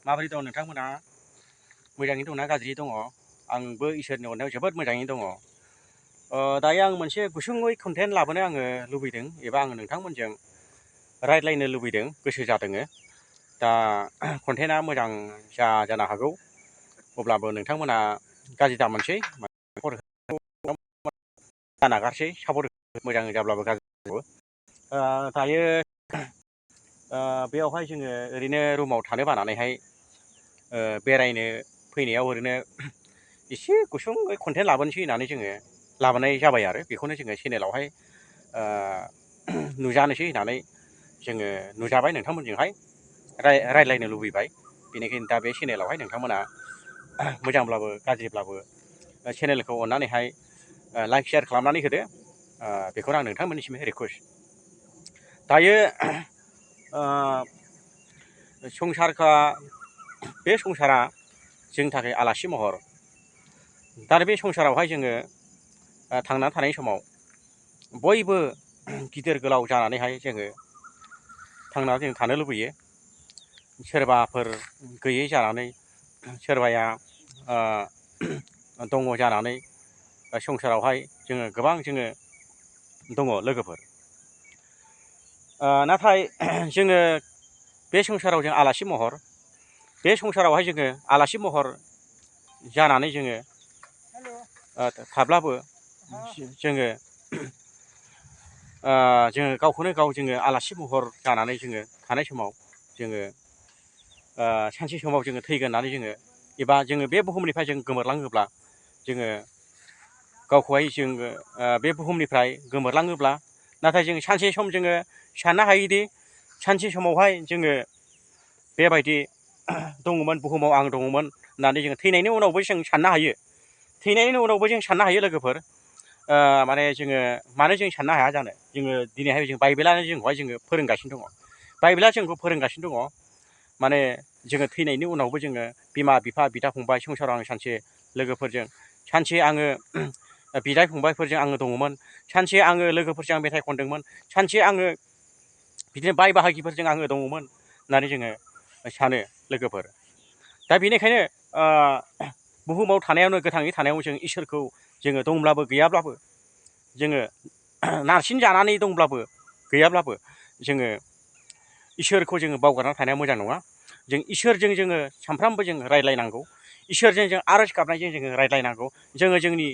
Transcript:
माबोरै दं नोंथांमोना? मोजाङैनो दंना गाज्रि दङ? आंबो इसोरनि अननायाव जोबोद मोजाङैनो दङ। दायो आं मोनसे गुसुङै कन्टेन्ट लाबोनो आङो लुबैदों एबा आङो नोंथांमोनजों रायज्लायनो लुबैदों, गोसो जादोङो। दा कन्टेन्टआ मोजां जानो हागौ, अब्लाबो नोंथांमोना गाज्रि दामोनसै नागारसै सापर्ट मोजां जाब्लाबो गाज्रि दायो बेयावहाय जोङो ओरैनो रुमाव थानो बानानैहाय बेरायनो फैनायाव ओरैनो एसे गुसुङै कन्टेन्ट लाबोनोसै होननानै जोङो लाबोनाय जाबाय आरो बेखौनो जोङो चेनेलावहाय नुजानोसै होननानै जोङो नुजाबाय नोंथांमोनजोंहाय रायज्लायनो लुबैबाय। बेनिखायनो दा बे चेनेलावहाय नोंथांमोना मोजांब्लाबो गाज्रिब्लाबो चेनेलखौ अननानैहाय लाइक शेयार खालामनानै होदो, बेखौनो आं नोंथांमोननिसिम रिकुवेस्ट। दायो बे संसारा जोंनि थाखाय आलासि महर। दा बे संसारावहाय जोङो थांनानै थानाय समाव बयबो गिदिर गोलाव जानानैहाय जोङो थांनानै जों थानो लुबैयो। सोरबाफोर गैयै जानानै, सोरबाया दङ जानानै संसारावहाय जोङो गोबां दङ लोगोफोर। नाथाय जोङो बे संसाराव जों आलासि महर, बे संसारावहाय जोङो आलासि महर जानानै जोङो थाब्लाबो जोङो गावखौनो गाव आलासि महर जानानै जोङो थानाय समाव जोङो सानसे समाव जोङो थैगोन होननानै जोङो एबा जोङो बे बुहुमनिफ्राय जों गोमोरलाङोब्ला जोङो गावखौहाय जोङो बे बुहुमनिफ्राय गोमोरलाङोब्ला, नाथाय जों सानसे सम जोङो साननो हायोदि सानसे समावहाय जोङो बेबायदि दङमोन, बुहुमाव आं दङमोन होननानै जोङो थैनायनि उनावबो जों साननो हायो। थैनायनि उनावबो जों साननो हायो लोगोफोर। माने जोङो मानो जों साननो हाया जानो? जोङो दिनैहाय जों बाइबेलानो जोंखौहाय फोरोंगासिनो दङ। बाइबेला जोंखौ फोरोंगासिनो दङ। माने जोङो थैनायनि उनावबो जोङो बिमा बिफा बिदा फंबाय संसाराव आं सानसे लोगोफोरजों, सानसे आङो बिदा फंबायफोरजों आङो दङमोन, सानसे आङो लोगोफोरजों आं मेथाइ खनदोंमोन, सानसे आङो बिदिनो बाय बाहागिफोरजों आङो दङमोन होननानै जोङो सानो लोगोफोर। दा बेनिखायनो बुहुमाव थानायावनो, गोथाङै थानायाव जों इसोरखौ जोङो दंब्लाबो गैयाब्लाबो, जोङो नारसिन जानानै दंब्लाबो गैयाब्लाबो, जोङो इसोरखौ जोङो बावगारनानै थानाया मोजां नङा। जों इसोरजों जोङो सानफ्रामबो जों रायज्लायनांगौ। इसोरजों जों आर'ज गाबनायजों जोङो रायज्लायनांगौ। जोङो जोंनि